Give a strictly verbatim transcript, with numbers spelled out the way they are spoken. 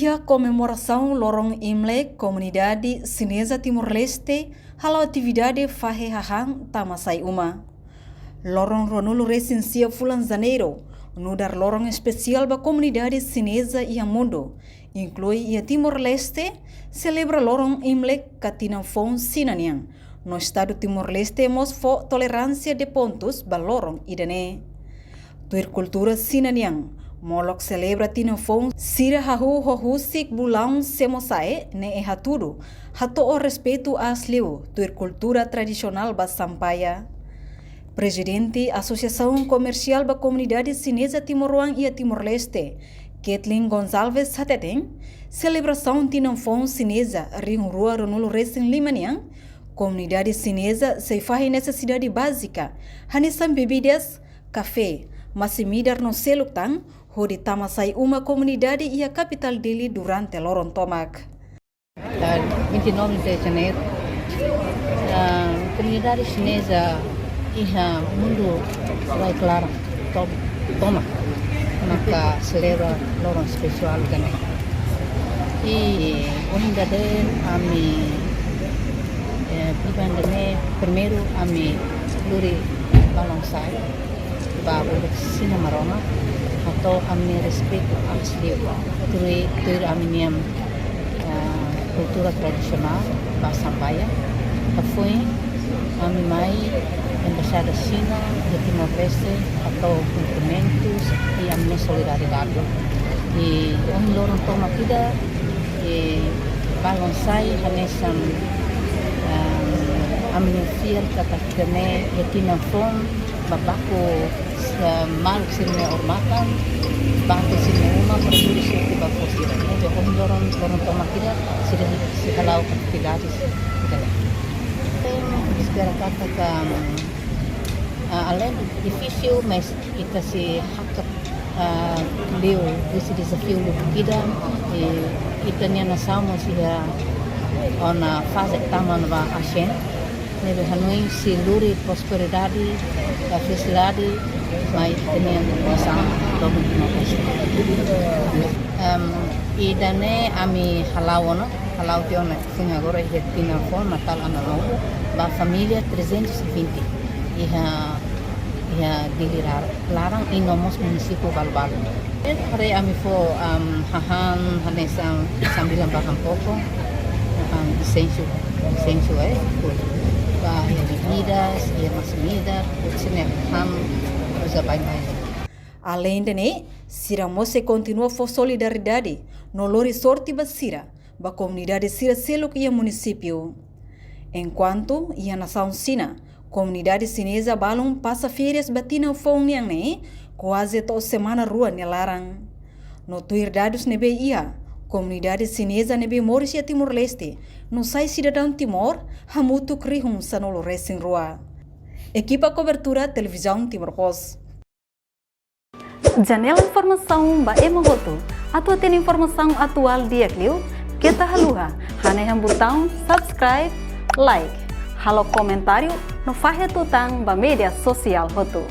Iha komemorasaun loron Imlek, komunidade xineza Timor-Leste hala'o atividade fahe hahán tama sai uma. Loron ruanulu-resin-sia fulan Janeiru nu'udar loron espesiál ba komunidade xineza iha mundu, inklui iha Timor-Leste, selebra loron Imlek ka tinan foun Xina nian. No Estadu Timor-Leste mós fó toleránsia de pontus ba loron ida-ne'e. Tuir kultura Xina nian, molok selebra tinan foun sira hahú ho husik bulaun semo-sa'e ne'e hatudu hato'o respeitu aas liu tuir kultura tradisionál ba sampaia. Prezidente Asosiasaun Komersiál ba Komunidade Xineza Timoroan iha Timor-Leste, Kathleen Gonçalves hateten, selebrasaun tinan foun xineza rihun rua ruanulu-resin-lima nian, komunidade xineza sei fahe nesesidade bázika, hanesan bebidas, kafé, masin-midar no seluk tan, hodi tama sai uma komunidade iha kapitál Dili durante loron tomak. Ah, vinte e nove de janeiro, ah, komunidade xineza iha mundu rai-klaran to-, tomak maka selebra loron espesiál ida-ne'e. I ohin dadeer ami, eh, biban ida-ne'e primeiru ami lori balun sai ba uluk Xina Maromak, hato'o ami-nia respeitu aas liu tuir, tuir ami-nian, ah, kultura tradisionál ba sampaia. Hafoin ami mai Embaixada Xina iha Timor-Leste hato'o kumprimentus i ami-nia solidariedade. I ohin loron tomak ida, i balun sai hanesan, ah, ami-nia fiar katak ida-ne'e iha tinan foun ba baku, eh, maluk sira-nia odamatan, baku sira-nia uma, para lori sorte ba fó sira. Ne'ebé ohin loron, loron tomak ida, sira sei hala'o atividades ida-ne'e. Espera katak, ah, além difisil, mas ita sei hakat, ah, liu husi dezafiu lubuk ida, i ita-nia nasaun mós iha ona faze tama ona ba ASEAN. Ne'ebé hanoin sei lori prosperidade, felisidade mai ita-nia nasaun doben Timor-Leste. Em, ida-ne'e ami hala'o ona, hala'o tiha ona foin agora iha tinan foun Natál Ano Novo ba família trezentos e vinte iha, iha Dili lar-, laran i no mós munisípiu balu-balu. Haree ami fó, am, hahán hanesan sambilan bahan pokok, am, insensu, insensu, eh, ba iha bebidas, iha masin-midar, sira-ne'e hahán uza baibain. Aleinde ne'e, sira mós sei kontinua fó solidariedade no lori sorte ba sira, ba komunidade sira seluk iha munisípiu. Enkuantu iha nasaun Xina, komunidade xineza balun pasa férias ba tinan foun nian ne'e kuaze to'o semana rua nia laran. No tuir dadus ne'ebé iha, komunidade xineza ne'ebé moris iha Timor-Leste no sai sidadaun Timor hamutuk rihun sanulu-resin-rua. Ekipa kobertura Televizaun Timor Post. Janela informasaun ba ema hotu. Atu hatene informasaun atuál di'ak liu, keta haluha hanehan butaun subscribe, like, halo komentáriu no fahe tutan ba média sosiál hotu.